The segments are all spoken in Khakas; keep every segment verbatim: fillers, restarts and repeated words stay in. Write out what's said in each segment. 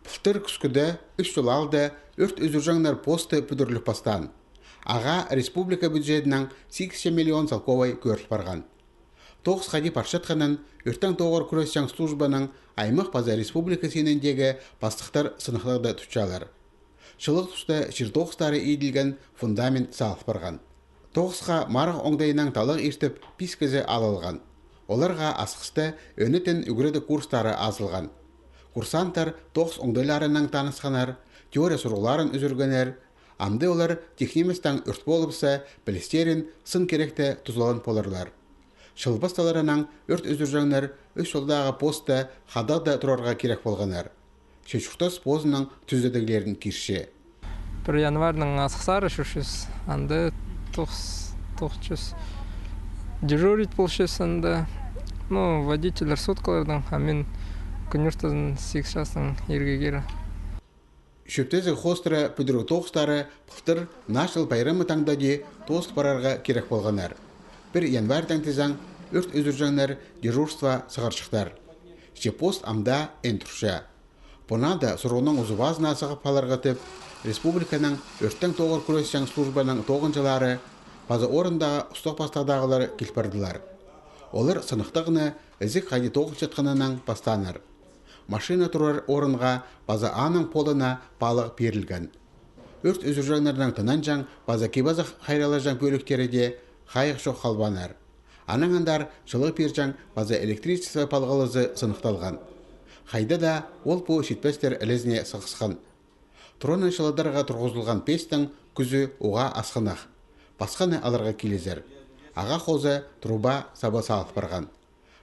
Пылтыр кӱскӱде ӱс чол аалда ӧрт ӱзӱрҷеңнер посты пӱдіріліп пастаан. Ағаа республика бюджедінең сигісче миллион салковай кӧріл парған. Тоғыс хайди парчатханын ӧрттең тоғыр кӱресчең службаның аймах паза республика синіндегі пастыхтар сыныхтағда тутчалар. Чылығ туста чир тоғыстары иділген фундамент салыл парған. Тоғысха марығ оңдайынаң таллағ иртіп, пис кізі алылған. Оларға Асхыста ӧнетін ӱгредіг курстары азылған. Курсанттар тоғыс оңдайларынаң танысханнар, теория сурығларын ӱзӱргеннер. Амды олар тик ниместең ӧрт полыбысса, пілістерін сын киректе тузалаан поларлар. Чыл пасталарынаң ӧрт ӱзӱрҷеңнер ӱс чолдағы постта хадағда турарға кирек полғаннар. Че чуртас позының тӱзедіглерін кирче. Пір январьның Асхысар чӧрчебіс, анда тоғыс, тоғыс чӧс. Дежурить полчабыс анда. Ну, водительлер суткалардаң, а мин кӱнӧртезін сигіс частаң ирге кирем. Чӧптезіг хоостыра пӱдіріг тоғыстары пылтыр Наа чыл пайрамы таңда даа тоозыл парарға кирек полғаннар. Пір январьдаң тізең ӧрт ӱзӱрҷеңнер дежурство сығарҷыхтар. Че пост амды ин турча. Пу наа даа сурығның узубазына сығып аларға тіп, республиканың ӧрттең тоғыр кӱресчең службаның тоғынҷылары паза орындағы устағ-пастағдағылар кил пардылар. Олар сыныхтағны ізік хайди тоғынчатханнаң пастааннар. Машина турар орынға паза аның полына паалығ пирілген. Ӧрт ӱзӱрҷеңнернің тынанҷаң паза кип-азах хайраллаҷаң пӧліктері дее хайығ чох халбааннар. Анаң андар чылығ пирҷең паза электричество палғалызы сыныхталған. Хайда даа ол пу читпестер ілезіне сығысхан. Троннай чылыдарға турғызылған пестің кӱзі уғаа асхынах. Пасханы аларға килізер. Ағаа хоза труба саба салыл парған.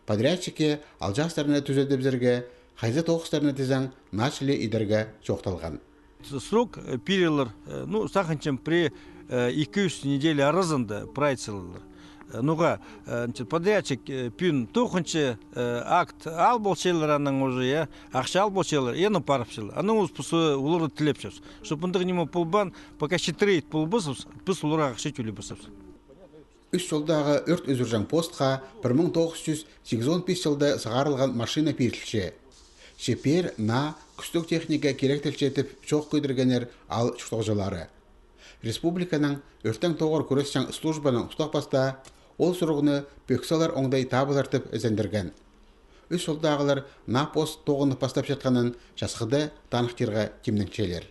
Подрядчикке алҷаастарны тӱзедібізерге, хайзы тоғыстарны тізең наа чылле идерге чоохталған. Срок, э, пирерлер, э, ну, сағынчам, пір, э, ікі-ӱс неделя аразында прай саларлар. Э, ноға, э, значит, подрядчик, э, пӱӱн тоғынча, э, акт ал полчалар, анаң уже, я, ахча ал полчалар, я, ну, парыбысчалар. Анаң ӱс піс оларны тілепчебіс. Чтоб мындағ ниме полбаан, пока читіре ит полбассабыс, піс оларға ахча тӧлебессебіс. Ӱс чолдағы ӧрт ӱзӱрҷең постха пір муң тоғыс чӱс сигізон пис чылда сығарылған машина пирілче. Че пеер наа кӱстіг техника киректелче тіп чоох кӧдіргеннер аал чуртағҷылары. Республиканың ӧрттең тоғыр кӱресчең службаның устағ-пастаа ол сурығны пӧк салар оңдай табылар тіп ізендірген. Ӱс чолдағылар наа пост тоғынып пастапчатханын часхыда таныхтирға тимненчелер.